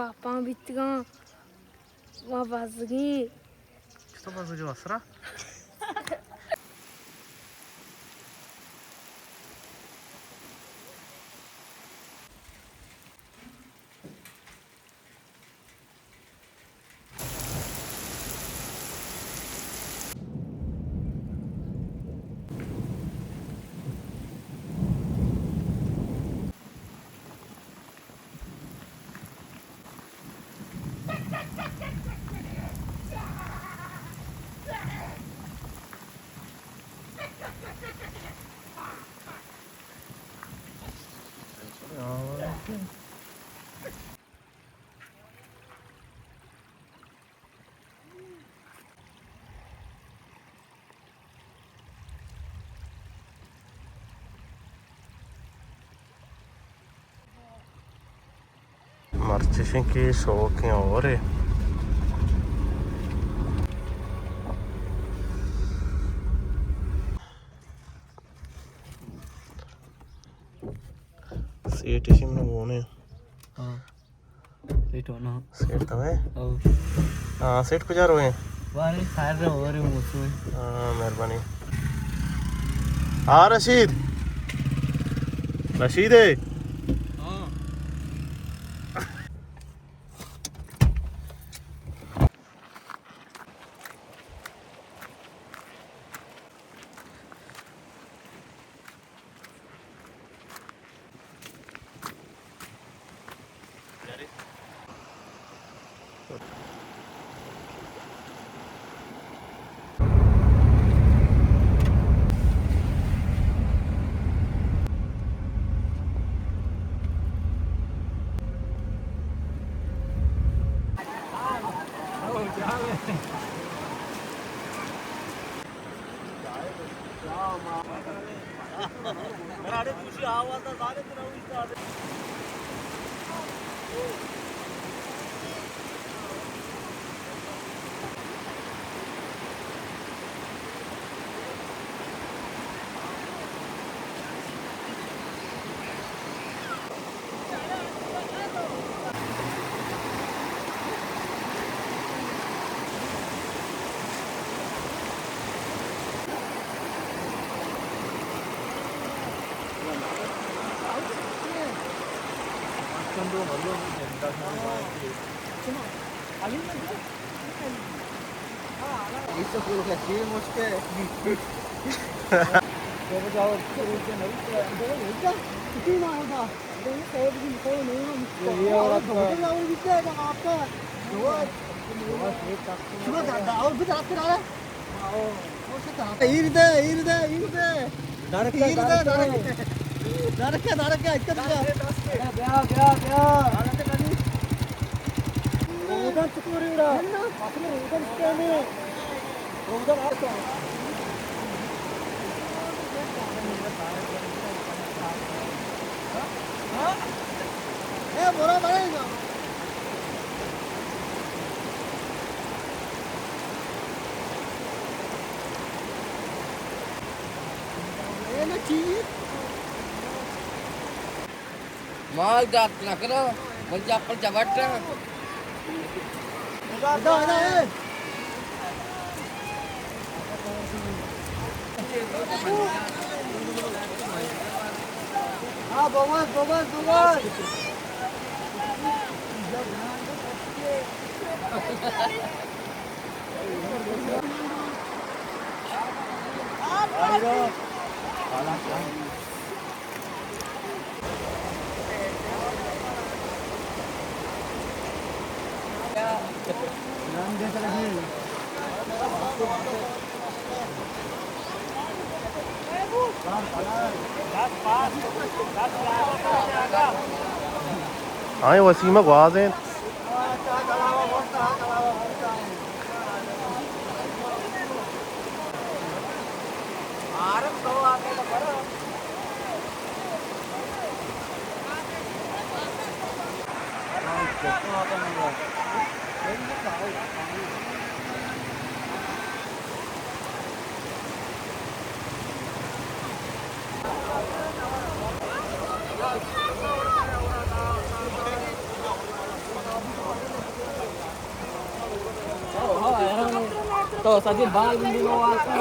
آپاں بیتگاں، ما بزگیں۔ چطور بزگیں وسرا؟ مرچشیں کہ شوقیں ہورے۔ سیٹ اسی من گونے۔ ہاں۔ سیٹ ہونا۔ سیٹ تو ہے؟ او۔ ہاں، سیٹ کجا روئے؟ وارے خیر ہو رہے موسم۔ ہاں، مہربانی۔ ہاں، رشید۔ رشید ہے؟ ہاں۔ ایر دے، ایر دے، ایر دے۔ درکا، ایر دے، درکا۔ درکا۔ درکا، درکا، اچھا، درکا۔ بیا، بیا، بیا۔ رودن چطوری اڑا؟ اصل رودن اس ٹائم ہے۔ رودن آ تو۔ اے، برا بڑے گا۔ مال دات نہ کرو، من چپل چبٹ۔ ہاں، بومن، بومن، بومن۔ آئیں وسیم ءَ گوازینت۔ تو سجے بال بھی نو آتا۔